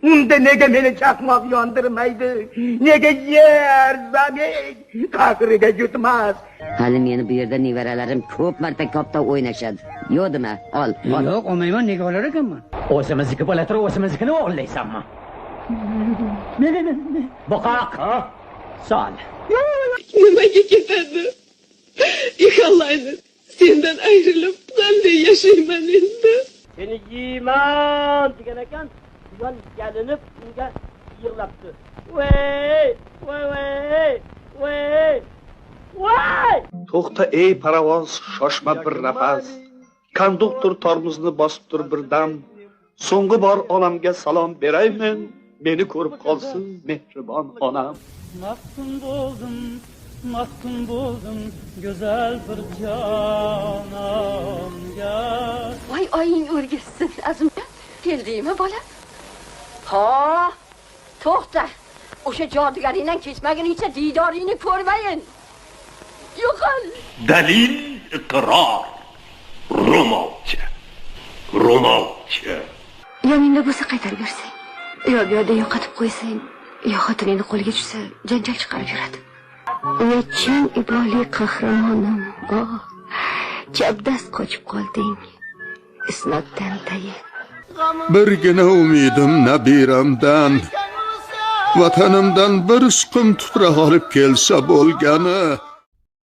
Unda nega meni chaqmoq yondirmaydi? Nega yer zamin qahriga yutmas? Hali meni bu yerda nevaralarim ko'p marta koptok o'ynashadi. Yo'q dema, ol, ol. Yo'q, olmayman, nega olar ekanman? O'zimizniki bo'la turib, o'zimiznikini o'g'irlaysanmi? Buqoq. Sol. Nimaga ketadi? Ixalayni, sendan ayrilib qanday yashayman endi? Seni yeyman degan ekan, quyon yalinib unga yig'labdi. Voy, voy, voy, voy. Voy! To'xta, ey parovoz, shoshma bir nafas. Konduktor tormozni bosib tur bir dam. So'nggi bor onamga salom beraymen. Meni ko'rib qolsin mehribon onam. Maftun bo'ldim, maftun bo'ldim go'zal bir jononga. Voy, oying o'rgilsin, Azimjon. Keldingmi, bolam? Ha, to'xta. O'sha jodugaringdan kechmaguningcha diydoringni ko'rmayin. Yo'qol. Dalil iqror. Ro'molcha. Ro'molcha. Yoningda bo'lsa qaytarib bersang. Yo bu yoqda yo'qotib qo'ysang, yo xotiningni qo'liga tushsa, janjal chiqarib yuradi. Nechun iboli qahramonim, oh, chapdast qochib qolding. Isnoddan tayin. Birgina umidim nabiramdan. Vatanimdan bir siqim tuproq olib kelsa bo'lgani.